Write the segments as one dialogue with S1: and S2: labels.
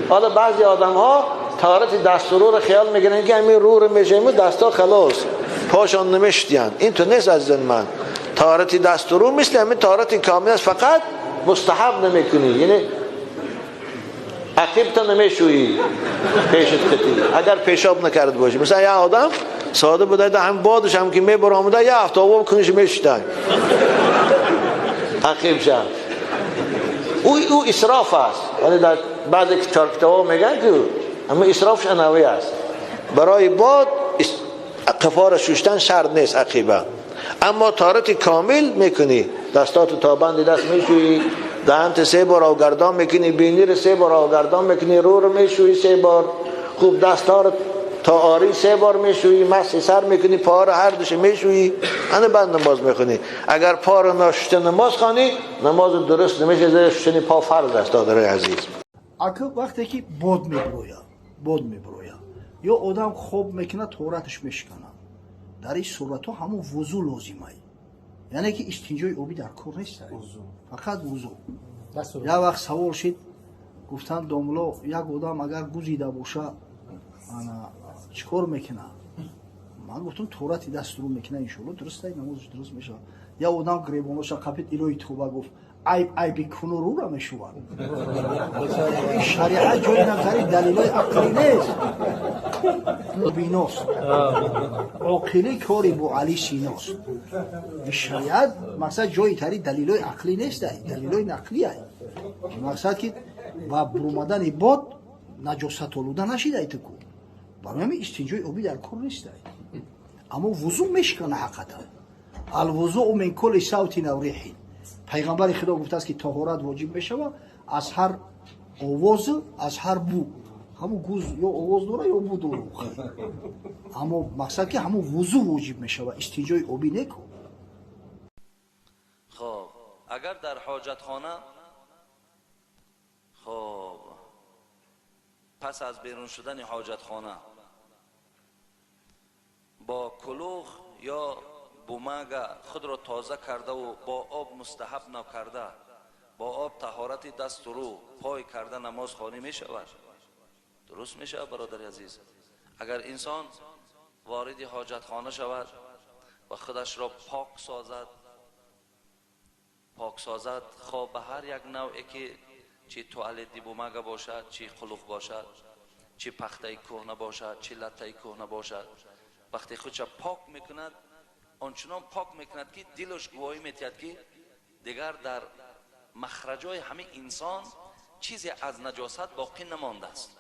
S1: حالا بعضی آدم ها طهارت دست و رو رو خیال میگیرن که همین رو رو میشیم و دستا خلاص پاشان نمیشتین. این تو نیست عزیزان من. طهارت دست و رو مثل همین طهارت کامل است، فقط مستحب نمیکنی، یعنی عقیب تا نمیشویی پیشت کتی اگر پیشاب نکرد باشی. مثلا یه آدم ساده بوده ده هم بادش هم که میبر آمده یه هفته آب کنش میشتن عقیب شد. او اسراف است. یعنی در بعضی کتاب‌ها میگن که اما اسرافش انوی است. برای باد قفار ششتن شرط نیست عقیبه، اما طهارت کامل میکنی، دستات تا بند دست میشویی، دهنت 3 بار آوگردان میکنی، بینی رو 3 بار آوگردان میکنی، رو رو میشویی 3 بار، خوب دستا رو تا آری 3 بار میشویی، مسح سر میکنی، پا رو هر دوش میشویی، انا بعد نماز میخونی. اگر پا رو نشسته نماز خوانی نماز درست نمیشه، زیرا شستن پا فرض است. دادرای عزیز،
S2: اگه وقتی که باد میبرویا یا آدم خواب میکنه طهارتش میشکنه، در این صورت ها همون وضو لازمه، یعنی که استنجای آبی در کار نیست، فقط وضو. یک وقت سوال شد گفتن داملا یک آدم اگر گزیده باشه چیکار میکنه؟ من گفتم طهارت دست رو میکنه انشالله درسته، نمازش درست میشه. یا آدم گریبانش قپید الهی توبه گفت عیب عیب کنو رو را میشود. این شریعت جای نظری دلیلای عقلی نیست، بیناست عقلی کاری با علی سیناست. این شریعت مقصد جای تری دلیلای عقلی نیست، دلیلای نقلی است. مقصد که با برومدن باد نجاست آلوده نشیده ایت کو، برای همین استنجای آبی در کار نیست، اما وضو میشکنه حقیقتا. الوضوء من کل صوت او ریح، پیغمبر خدا گفته است که طهارت واجب میشود از هر آواز، از هر بو. همون گوز یا آواز داره یا بو داره، اما مقصد که همون وضو واجب میشود، استنجای آبی نکن.
S3: خب اگر در حاجت خانه، خب پس از بیرون شدن حاجت خانه با کلوخ یا بوماگا خود را تازه کرده و با آب مستحب نکرده، با آب طهارت دست و رو پای کرده نماز خوانی می شود؟ درست می شود برادر عزیز. اگر انسان وارد حاجت خانه شود و خودش را پاک سازد، خواه به هر یک نوعی که چی توالت بوماگا باشد، چی قلوخ باشد، چی پخته کهنه باشد، چی لته کهنه باشد، وقتی خودش پاک میکند آنچنان پاک میکند که دلش گواهی میتید که دیگر در مخرجای همه انسان چیزی از نجاست باقی نمانده است.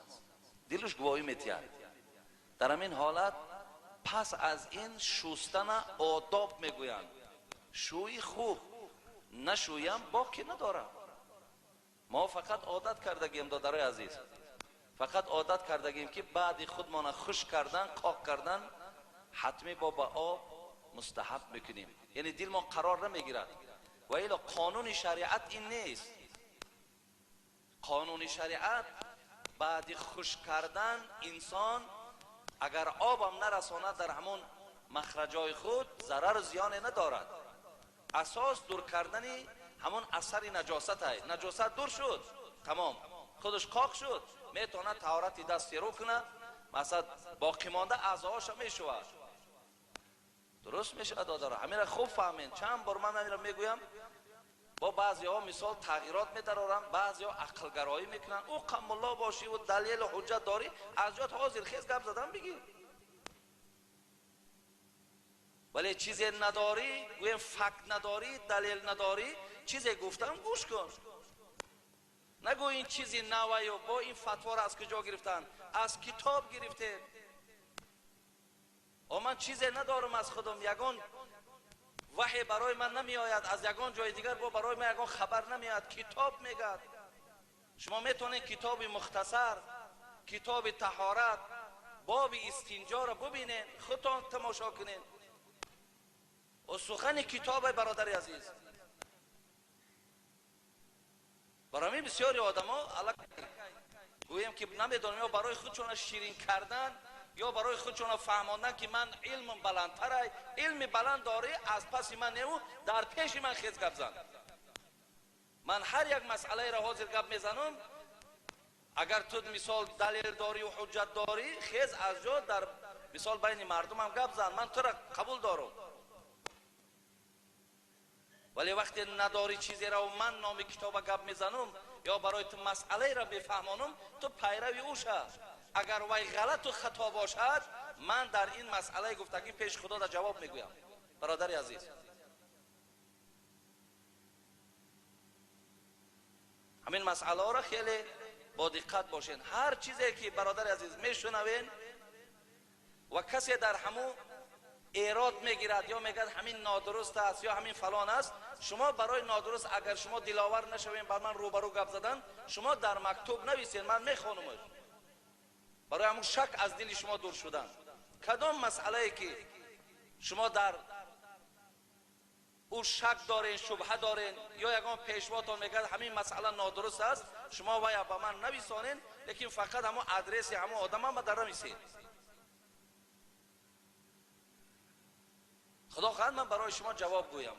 S3: دلش گواهی میتید. در همین حالت پس از این شستن آداب میگویند، شوی خوب نشویم باقی ندارم. ما فقط عادت کردگیم دادرای عزیز، فقط عادت کردگیم که بعد خودمان خوش کردن، قاق کردن، حتمی با آب مستحب میکنیم، یعنی دل ما قرار نمیگیرد. و الا قانون شریعت این نیست. قانون شریعت بعد خوش کردن انسان اگر آبم نرساند در همون مخرجای خود ضرر و زیان ندارد. اساس دور کردن همون اثر نجاست های. نجاست دور شد تمام، خودش قاق شد، میتونه طهارت دست رو کنه، مثلا باقی مانده اعضاش میشود. درست میشه دادارا؟ همین را خوب فهمین. چند بار من همین را میگویم، با بعضی ها مثال تغییرات میدارم، بعضی ها عقل گرایی میکنن. او قم الله باشی و دلیل و حجت داری، از جات حاضر خیز گپ زدن بگی، ولی چیزی نداری، گویم فکت نداری، دلیل نداری، چیزی گفتم گوش کن. نگو این چیزی نوی و با این فتوا را از کجا گرفتن، از کتاب گرفته. و من چیزی ندارم از خودم، یگان وحی برای من نمی آید از یگان جای دیگر، با برای من یگان خبر نمی آید، کتاب میگد. شما میتونید کتاب مختصر، کتاب طهارت، باب استنجا را ببینید، خودتان تماشا کنید. و سخن کتاب برادر عزیز، برای بسیاری آدم ها گویم که نمیدونم یا برای خودشون شیرین کردن یا برای خودشون فهماندن که من علم بلندتره، علم بلند داری از پس من نمو در پیش من خیز گپ زن. من هر یک مسئله را حاضر گپ میزنم، Агар ту мисол далел дорӣ ва ҳуҷҷат дорӣ, хез аз ҷо дар мисол байни мардумам гап зан, ман тура қабул дорам. Вале вақте надорӣ чизеро ва ман номи китоба гап мезанам ё барои ту масъалаеро бифаҳмонам, ту пайрави ӯ ша. Агар вай ғалату хато бошад, ман дар ин масъалаи гуфтагӣ пеши Худо дар ҷавоб мегӯям. Бародари азиз, ҳамин масъалаҳоро хеле бо диққат бошед. Ҳар чизе ки бародари азиз мешунавен ва касе дар ҳамун эрод мегирад ё мегӯяд ҳамин нодуруст аст ё ҳамин фалон аст, шумо барои нодуруст агар шумо диловар нашавем бар ман рӯбарӯ гап задан, шумо дар мактуб нависед, ман мехонумаш. Барои ҳамун шак аз дили шумо дур шудан. Кадом масъалае ки шумо дар ӯ шак дорен, шубҳа дорен ё ягон пешвотон мегӯяд ҳамин масъала нодуруст аст, шумо вая ба ман нависонен, лекин фақат ҳамон адреси ҳамон одамам ба дар нависед. Худо хоҳад ман барои шумо ҷавоб гӯям.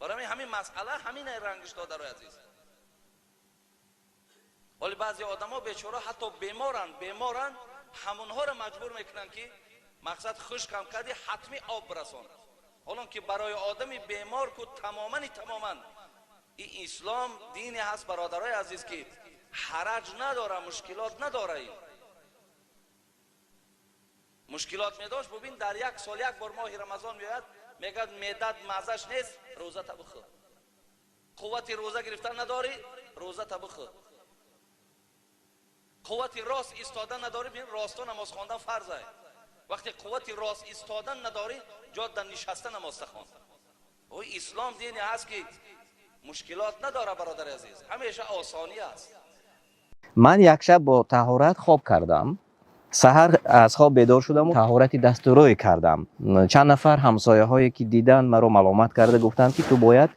S3: Барои ҳамин масъала ҳамин рангиш додарои азиз. Вале баъзе одамо бечора ҳатто беморанд, ҳамонҳоро маҷбур мекунанд ки мақсад хушкам кардӣ ҳатмӣ об бирасон. Ҳолон ки барои одами бемор ку тамоман ин ислом дине ҳаст бародарои азиз ки ҳараҷ надора, мушкилот надора. Ин мушкилот медошт, бубин дар як сол як бор моҳи Рамазон меояд, мегӯяд меъдат маззаш нест, рӯзата бихӯр. Қуввати рӯза гирифтан надорӣ, рӯзата бихӯр. Қуввати рост истодан надорӣ, бин росто намоз хондан фарз аст. Вақте қуввати рост истодан надорӣ, ҷо дар нишаста намоз хон. Ӯ ислом дине ҳаст ки мушкилот надора бародари азиз, ҳамеша осонӣ аст.
S4: Ман як шаб бо таҳорат хоб кардам. Саҳар аз хоб бедор шудам, таҳорати дастурӯй кардам. Чанд нафар ҳамсояҳое ки диданд маро маломат карда гуфтанд ки ту бояд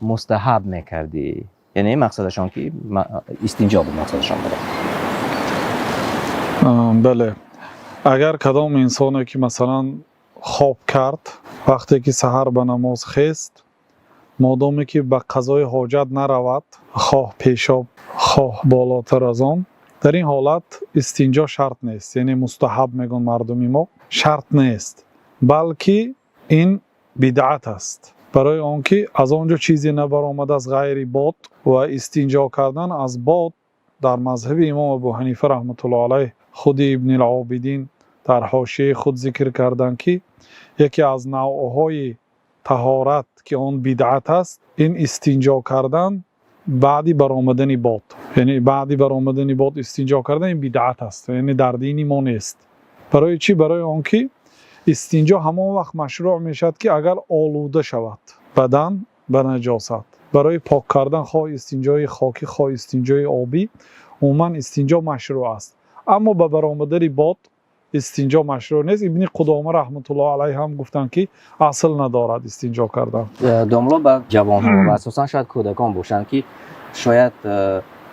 S4: мустаҳаб мекардӣ. Яъне мақсадашон ки истинҷо буд, мақсадашон буд.
S5: Бале, агар кадом инсоне ки масалан хоб кард, вақте ки саҳар ба намоз хест, модоме ки ба қазои ҳоҷат наравад, хоҳ пешоб, хоҳ болотар аз он, дар ин ҳолат истинҷо шарт нест. Яъне мустаҳаб мегӯянд мардуми мо, шарт нест, балки ин бидъат аст. Барои он ки аз он ҷо чизе набаромадааст ғайри бод, ва истинҷо кардан аз бод дар мазҳаби имом Абу Ҳанифа раҳматуллоҳ алайҳ, худи Ибни Обидин дар ҳошияи худ зикр карданд ки яке аз навъҳои таҳорат ки он бидъат аст, ин истинҷо кардан баъди баромадани бод. Яъне баъди баромадани бод истинҷо кардан ин бидъат аст, яъне дар дини мо нест. Барои чӣ? Барои он ки истинҷо ҳамон вақт машрӯъ мешавад ки агар олуда шавад бадан ба наҷосат. Барои пок кардан хоҳ истинҷои хокӣ, хоҳ истинҷои обӣ, умуман истинҷо машрӯъ аст. Аммо ба баромадани бод истинҷо машрӯъ нест. Ибни Қудома раҳматуллоҳ алайҳ ҳам гуфтанд ки асл надорад истинҷо кардан.
S4: Домло ба ҷавонҳо ва асосан шояд кӯдакон бошанд ки шояд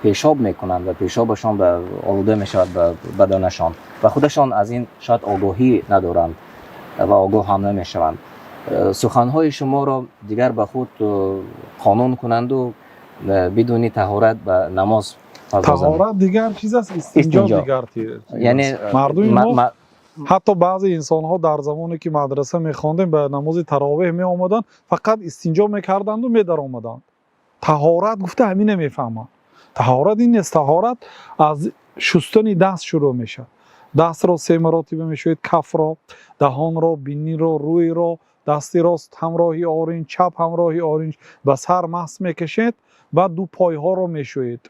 S4: пешоб мекунанд ва пешобашон олуда мешавад ба баданашон ва худашон аз ин шояд огоҳӣ надоранд ва огоҳ ҳам намешаванд. Суханҳои шуморо дигар ба худ қонун кунанду бидуни таҳорат ба намоз пардозанд.
S5: Таҳорат дигар чиз аст, истинҷо дигар чиз.
S4: Яъне
S5: мардуми мо ҳатто баъзе инсонҳо дар замоне ки мадраса мехондем ба намози таровеҳ меомаданд, фақат истинҷо мекарданду медаромаданд. Таҳорат гуфта ҳамин намефаҳманд. Таҳорат ин нест. Таҳорат аз шустани даст шурӯъ мешавад. Дастро се маротиба мешӯед, кафро, даҳонро, биниро, рӯйро, дасти рост ҳамроҳи оринҷ, чап ҳамроҳи оринҷ, ба сар масҳ мекашед, баъд ду пойҳоро мешӯед.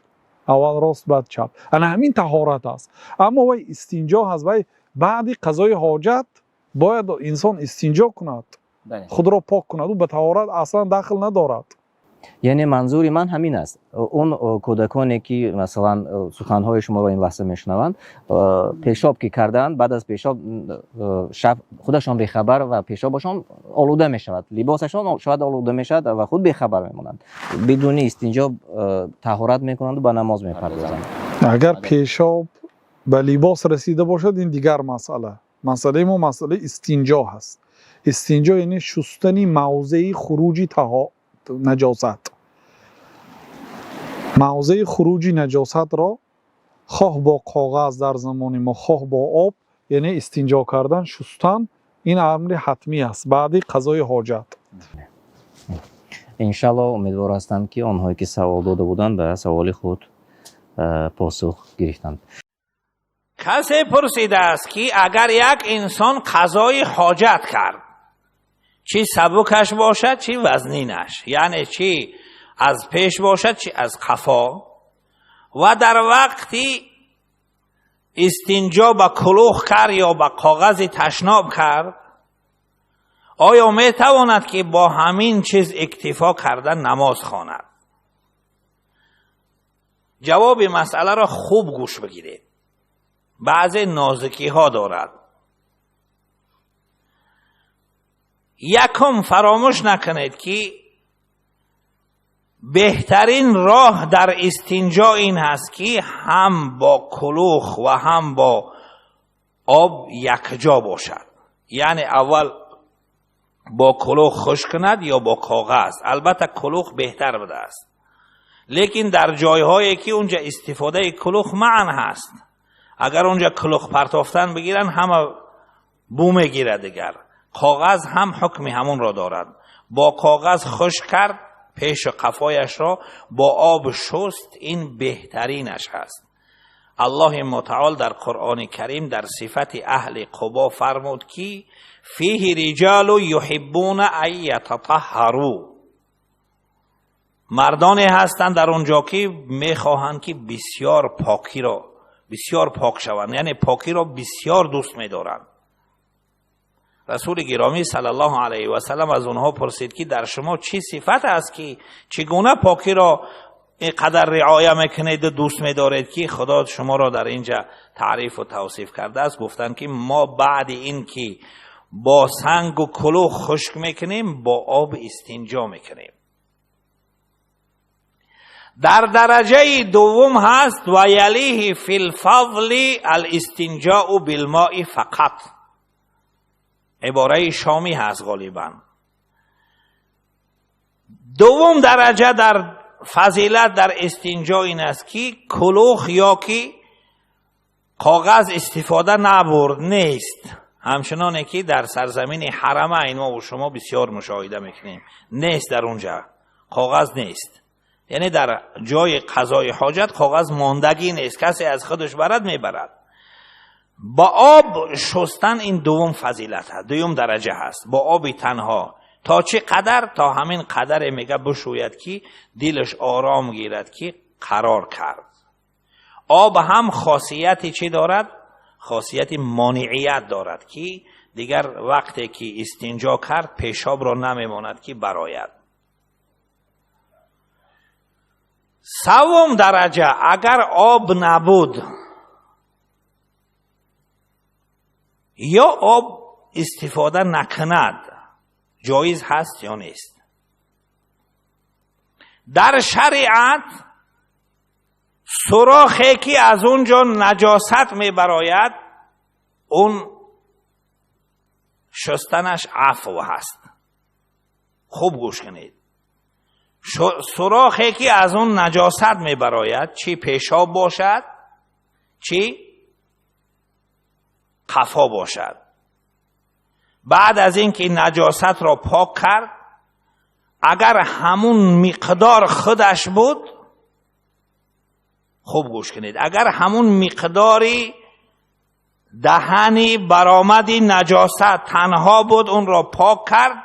S5: Аввал рост, баъд чап. Ана ҳамин таҳорат аст. Аммо вай истинҷо ҳаст, вай баъди қазои ҳоҷат бояд инсон истинҷо кунад, худро пок кунад. Ӯ ба таҳорат аслан дахл надорад.
S4: Яъне манзури ман ҳамин аст. Он кӯдаконе ки масалан суханҳои шуморо ин лаҳза мешунаванд, пешоб ки карданд, баъд аз пешоб шаб худашон бехабар ва пешобашон олуда мешавад, либосашон шояд олуда мешавад ва худ бехабар мемонанд. Бидуни истинҷо таҳорат мекунанду ба намоз мепардозанд.
S5: Агар пешоб ба либос расида бошад, ин дигар масъала. Масъалаи мо масъалаи истинҷо ҳаст. Истинҷо яъне шустани мавзеи хуруҷи наҷосат. Мавзеи хуруҷи наҷосатро Хоҳ бо коғаз дар замони мо, хоҳ бо об, яъне истинҷо кардан, шустан, ин амри ҳатмӣ аст баъди қазои ҳоҷат.
S4: Иншалло, умедвор ҳастам, ки онҳое ки савол дода буданд, ба саволи худ посух гирифтанд.
S6: Касе пурсидааст, ки агар як инсон қазои ҳоҷат кард, чӣ сабукаш бошад, чӣ вазнинаш, яъне чӣ аз пеш бошад, чӣ аз қафо, ва дар вақти истинҷо ба кулух кард ё ба коғази ташноб кард, оё метавонад, ки бо ҳамин чиз иктифо карда намоз хонад? Ҷавоби масъаларо хуб гӯш бигиред, баъзе нозикиҳо дорад. Якум, фаромӯш накунед, ки беҳтарин роҳ дар истинҷо ин ҳаст, ки ҳам бо кулух ва ҳам бо об якҷо бошад, яъне аввал бо кулух хушк кунад ё бо коғаз. Албатта, кулух беҳтар будааст, лекин дар ҷойҳое ки унҷа истифодаи кулух манъ ҳаст, агар унҷа кулух партофтан бигиранд, ҳама бӯ мегирад. Дигар коғаз ҳам ҳукми ҳамонро дорад. Бо коғаз хушк кард, пешу қафояшро бо об шуст, ин беҳтаринаш ҳаст. Аллоҳи мутаол дар Қуръони Карим дар сифати аҳли Қубо фармуд, ки фиҳи риҷалу юҳиббуна ан ятатаҳҳару, мардоне ҳастанд дар он ҷо, ки мехоҳанд, ки бисёр покиро, бисёр пок шаванд, яъне покиро бисёр дӯст медоранд. Расули гиромӣ саллаллоҳу алайҳи васаллам аз онҳо пурсид, ки дар шумо чӣ сифат аст, ки чӣ гуна покиро ин қадар риоя мекунеду дӯст медоред, ки Худо шуморо дар инҷа таърифу тавсиф кардааст? Гуфтанд, ки мо баъди ин ки бо сангу кулух хушк мекунем, бо об истинҷо мекунем. Дар дараҷаи дуввум ҳаст ва ялиҳи фи лфазли алистинҷоу билмои фақат, ибораи шомӣ ҳаст ғолибан. Дуввум дараҷа дар фазилат дар истинҷо ин аст, ки кулух ё ки коғаз истифода набурд, нест, ҳамчуноне ки дар сарзамини Ҳарамайн мо шумо бисёр мушоҳида мекунем, нест, дар унҷа коғаз нест, яъне дар ҷои қазои ҳоҷат коғаз мондагӣ нест, касе аз худаш барад, мебарад. Ба об шустан ин дуввум фазилат ҳаст, дуюм дараҷа ҳаст. Бо оби танҳо то чӣ қадар? То ҳамин қадаре мега бишӯяд, ки дилаш ором гирад, ки қарор кард. Об ҳам хосияти чӣ дорад? Хосияти монеият дорад, ки дигар вақте ки истинҷо кард, пешобро намемонад, ки барояд. Саввум дараҷа, агар об набуд ё об истифода накунад, ҷоиз ҳаст ё нест? Дар шариат сурохе ки аз он ҷо наҷосат мебарояд, он шустанаш афв ҳаст. Хуб гӯш кунед, сурохе ки аз он наҷосат мебарояд, чӣ пешоб бошад, чӣ қафо бошад, баъд аз ин ки наҷосатро пок кард, агар ҳамун миқдор худаш буд, хуб гӯш кунед, агар ҳамун миқдори даҳани баромади наҷосат танҳо буд, онро пок кард,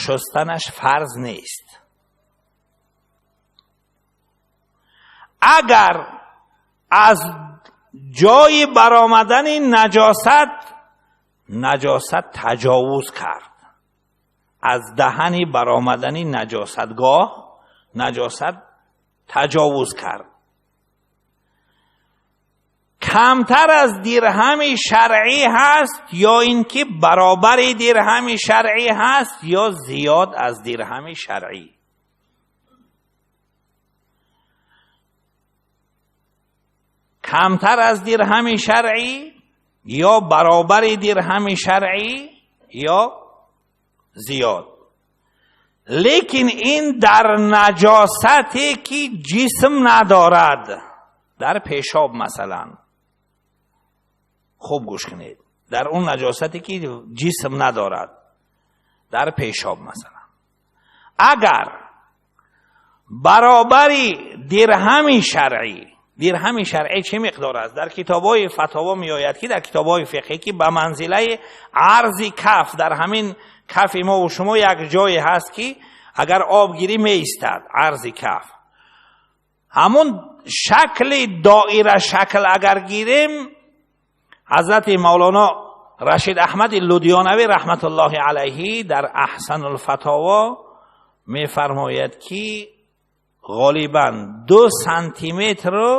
S6: шустанаш фарз нест. Агар аз ҷои баромадани наҷосат наҷосат таҷовуз кард, аз даҳани баромадани наҷосатгоҳ наҷосат таҷовуз кард, камтар аз дирҳами шаръӣ ҳаст ё ин ки баробари дирҳами шаръӣ ҳаст ё зиёд аз дирҳами шаръӣ, камтар аз дирҳами шаръӣ ё баробари дирҳами шаръӣ ё зиёд. Лекин ин дар наҷосате ки ҷисм надорад, дар пешоб масалан. Хуб гӯш кунед, дар он наҷосате ки ҷисм надорад, дар пешоб масалан, агар баробари дирҳами шаръӣ, дирҳами шаръӣ чӣ миқдор аст? Дар китобҳои фатово меояд, ки дар китобҳои фиқҳӣ, ки ба манзилаи арзи каф, дар ҳамин кафи мо ва шумо як ҷое ҳаст, ки агар об гирӣ меистад, арзи каф, ҳамун шакли доира шакл агар гирем, ҳазрати Мавлоно Рашид Аҳмади Лудиёнавӣ раҳматуллоҳи алайҳи дар Аҳсанулфатово мефармояд, ки ғолибан 2 сантиметру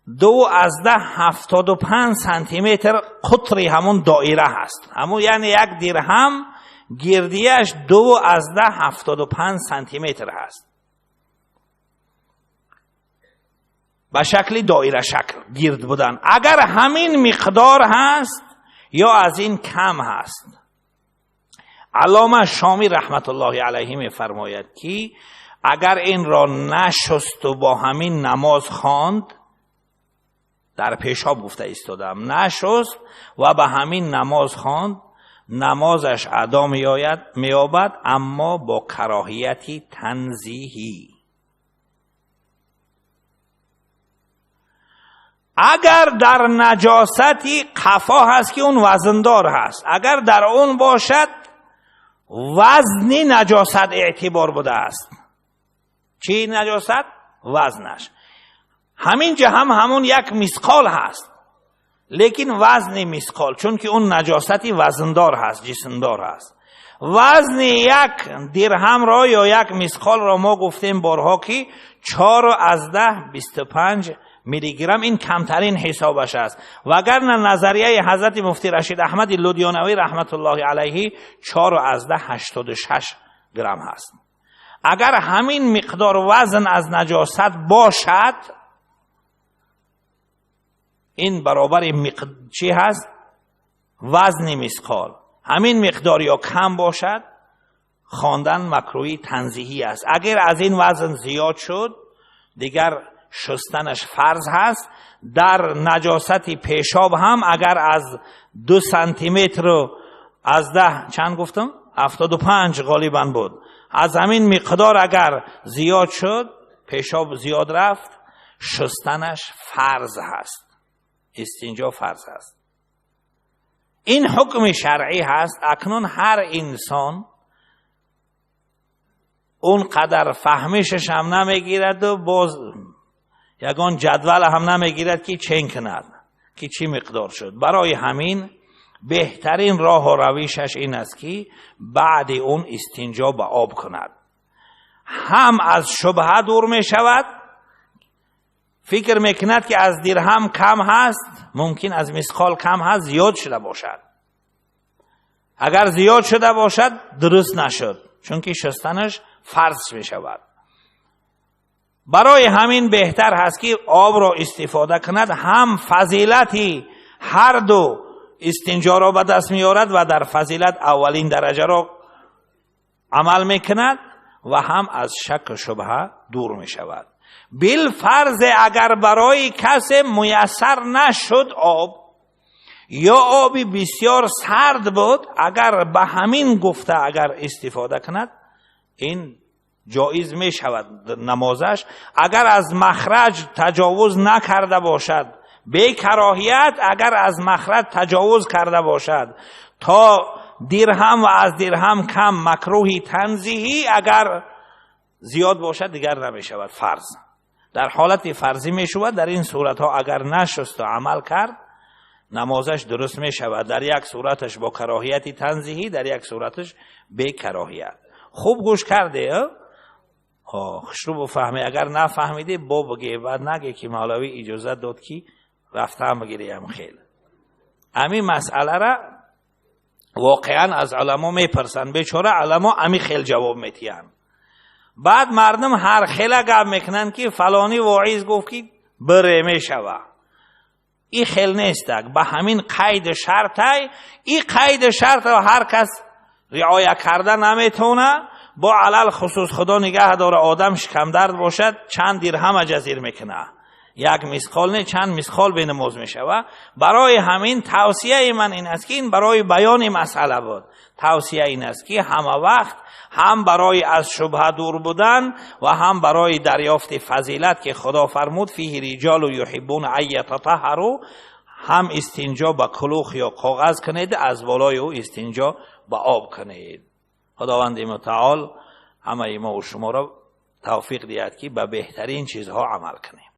S6: 2.75 сантиметр қутри ҳамун доира ҳаст. Ҳамун, яъне як дирҳам гирдияш 2.75 сантиметр ҳаст, ба шакли доира шакл гирд будан. Агар ҳамин миқдор ҳаст ё аз ин кам ҳаст, Аллома Шомӣ раҳматуллоҳи алайҳи мефармояд, ки агар инро нашусту бо ҳамин намоз хонд, дар пешоб гуфта истодам, нашуст ва ба ҳамин намоз хонд, намозаш адо меёбад, аммо бо кароҳияти танзиҳӣ. Агар дар наҷосати қафо ҳаст, ки он вазндор ҳаст, агар дар он бошад, вазни наҷосат эътибор будааст. Чӣ наҷосат? Вазнаш. Ҳамин ҷа ҳам ҳамун як мисқол ҳаст, лекин вазни мисқол, чунки он наҷосати вазндор ҳаст, ҷисмдор ҳаст. Вазни як дирҳамро ё як мисқолро мо гуфтем борҳо, ки 4.25 миллиграмм, ин камтарин ҳисобаш аст. Вагарна назарияи ҳазрати муфти Рашид Аҳмади Лудиёнавӣ раҳматуллоҳи алайҳи 4.86 грамм ҳаст. Агар ҳамин миқдор вазн аз наҷосат бошад, ин баробари чӣ ҳаст? Вазни мисқол. Ҳамин миқдор ё кам бошад, хондан макрӯҳи танзиҳӣ аст. Агар аз ин вазн зиёд шуд, дигар шустанаш фарз ҳаст. Дар наҷосати пешоб ҳам агар аз 2 сантиметру аз 10, чанд гуфтам? 75 ғолибан буд. Аз ҳамин миқдор агар зиёд шуд, пешоб зиёд рафт, шустанаш фарз ҳаст. Истинҷо фарз ҳаст. Ин ҳукми шаръӣ ҳаст. Акнун ҳар инсон он қадар фаҳмишаш ҳам намегираду боз ягон ҷадвал ҳам намегирад, ки чен кунад, ки чӣ миқдор шуд. Барои ҳамин беҳтарин роҳу равишаш ин аст, ки баъди он истинҷо ба об кунад. Ҳам аз шубҳа дур мешавад, фикр мекунад, ки аз дирҳам кам ҳаст, мумкин аз мисқол кам ҳаст, зиёд шуда бошад. Агар зиёд шуда бошад, дуруст нашуд, чунки шустанаш фарз мешавад. Барои ҳамин беҳтар ҳаст, ки обро истифода кунад, ҳам фазилати ҳар ду истинҷоро ба даст меорад ва дар фазилат аввалин дараҷаро амал мекунад ва ҳам аз шакку шубҳа дур мешавад. Билфарзе агар барои касе муяссар нашуд об ё оби бисёр сард буд, агар ба ҳамин гуфта агар истифода кунад, ин ҷоиз мешавад намозаш. Агар аз махраҷ таҷовуз накарда бошад, бекароҳият, агар аз махраҷ таҷовуз карда бошад то дирҳам ва аз дирҳам кам, макрӯҳи танзиҳӣ, агар зиёд бошад, дигар намешавад фарз. Дар ҳолати фарзӣ мешавад. Дар ин суратҳо агар нашусту амал кард, намозаш дуруст мешавад. Дар як сураташ бо кароҳияти танзиҳӣ, дар як сураташ бекароҳият. Хуб гӯш карде? Хушрӯ бифаҳмӣ. Агар нафаҳмидӣ, бо бигӣ, баъд нагӣ, ки мавлавӣ иҷозат дод, ки рафтаам бигирем. Хел ҳамин масъалара воқеан аз уламо мепурсанд. Бечора уламо ами хел ҷавоб метиҳанд. Баъд мардум ҳар хела гап мекунанд, ки фалонӣ воиз гуфт, ки бире мешава. И хел нестак, ба ҳамин қайду шартай. И қайду шартро ҳар кас риоя карда наметавона, бо алалхусус худо нигаҳ дора одам шикамдард бошад, чанд дирҳама ҷазир мекуна, як мисқол не, чанд мисқол бенамоз мешава. Барои ҳамин тавсияи ман ин аст, ки ин барои баёни масъала буд, тавсия ин аст, ки ҳама вақт ҳам барои аз шубҳа дур будан ва ҳам барои дарёфти фазилат, ки худо фармуд фиҳи риҷолу юҳиббуна ан ятатаҳҳару, ҳам истинҷо ба кулух ё коғаз кунед, аз болои ӯ истинҷо ба об кунед. Худованди мутаол ҳамаи мо ва шуморо тавфиқ диҳад, ки ба беҳтарин чизҳо амал кунем.